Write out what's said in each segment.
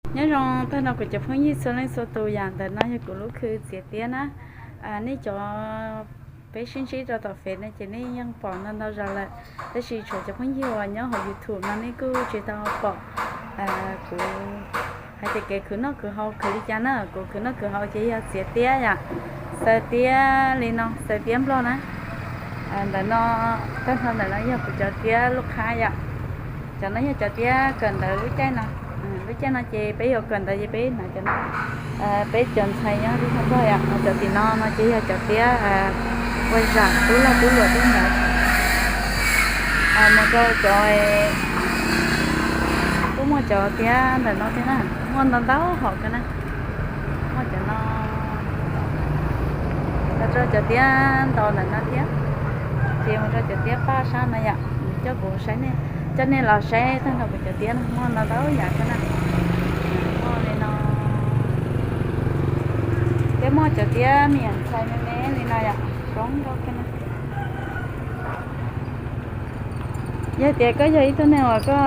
Nyob zoo tag nrho kuv cov phooj ywg txhua leej txhua tus, yam ntawm no yog kuv lub khw txiav tiab na. Nej cov peb sib ntsib rau tom fem no ces nej yeej pom ntau ntau zaus lawm, tab sis tshuav cov phooj ywg uas nyob hauv YouTube no nej kuj tsis tau pom kuv hais tias kev khwv noj khwv haus khwv li cas na. Kuv khwv noj khwv haus ces yog txiav tiab yom, xaws tiab li no, xaws tiab nplog na. Ntawm no, tag nrho ntawm no yog kuv cov tiab lub qhab yom. Cov no yog cov tiab kawm ntawv lub caij no. Lub caij no ces peb yuav kawm ntawv ces peb hnav cov no. Peb cov ntxhais nyob lub zog nplog yom, cov tim no no ces yog cov tiab ua zam tub lag tub luam tub ntawd. Mus rau cov, kuj muaj cov tiab ntawm no thiab na, muaj ntau ntau hom kawg na. Muaj cov no, los rau cov tiab ntau ntawm no thiab. Ces mus rau cov tiab paj sab no yom, coj kuv saib, coj nej los saib tag nrho kuv cov tiab no muaj ntau ntau yam thiab na. Muaj li no, thiab muaj cov tiab me nyuam ntxhais me me li no yom, zoo nkauj kawg na. Yog tias koj yog ib tug neeg uas koj,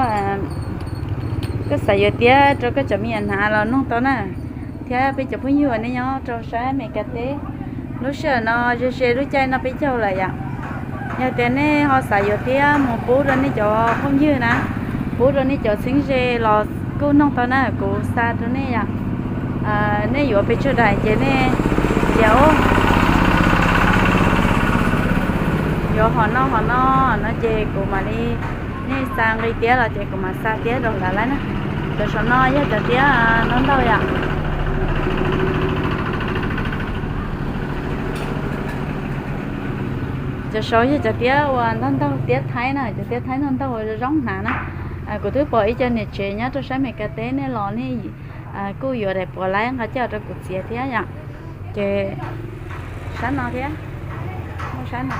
koj xav yuav tiab rau koj cov me nyuam hnav los noog tau na, thiab peb cov phooj ywg uas nej nyob rau sab Amelikas teb, lub sij hawm no ze ze lub caij noj peb caug lawm yom. Yog tias nej ho xav yuav tiab mus pub rau nej cov phooj ywg na, pub rau nej cov txheeb ze los kuj noog tau na, kuv xa rau nej yom. Nej yuav pes tsawg daim ces nej tias yuav hom no hom no no ces kuv mam li, nej xa nqi tiab los ces kuv mam xa tiab rau lawv laib na. Cov saum no yog cov tiab ntau ntau yom. Cov saud yog cov tiab uas ntau ntau, tiab thaib na, cov tiab thaib ntau ntau uas zoo hnav na. Kuv twb pom ib co niam tsev nyob rau sab Amelikas teb nej los nej kuj yuav daim puav laib nqa coj rau kuv txiav thiab yom. Ces sab no thiab, muaj sab no.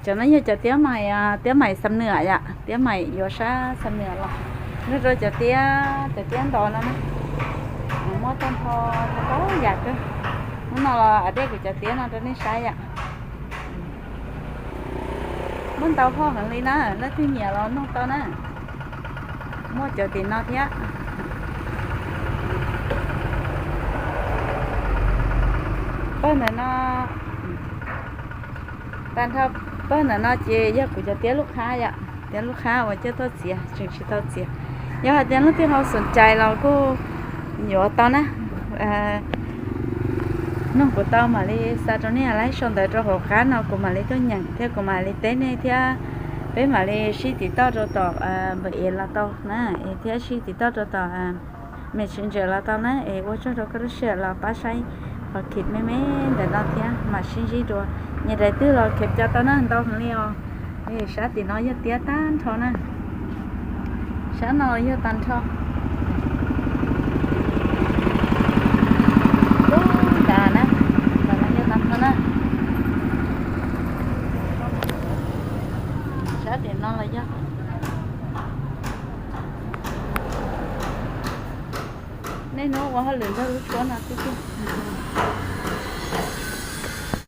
Cov no yog cov tiab mais, tiab mais Xam Nuam yom, tiab mais yuav sab Xam Nuam los. Nrog rau cov tiab, cov tiab ntov no na, muaj tag nrho ntau yam kawg. Hnub no los dej kuv cov tiab no rau nej saib yom. Muaj ntau hoj heev li na, leej twg nyiam los noog tau na. Muaj cov tim no thiab. Pawg ntawm no, tag nrho pawg ntawm no ces yog kuv cov tiab lub qhab yom, tiab lub qhab uas coj tuaj txiav, tseem tsis tau txiav. Yog hais tias leej twg ho xom cai los kuj yuav tau na. Noog kuv tau mam li xa rau nej, laib sau ntawv rau hauv qab no kuv mam li tuaj nyeem thiab kuv mam li teb nej thiab. Peb mam li sib tiv tauj rau tom npawm ev los tau na, es thiab sib tiv tauj rau tom Messenger los tau na. Es ua tsaug rau koj lub sij hawm los pab saib qhov clip me me ntawm no thiab mam sib ntsib dua. Nyias daim twg los khev co tau na, ntau heev li os. Sab tim no yog tiab tag nrho na. Sab no yog tag nrho. Ub, nrad na, nrad no yog tag nrho na. Sab tim no los yog. Niaj hnub ua hauj lwm nrog lub suab no xwb tiag.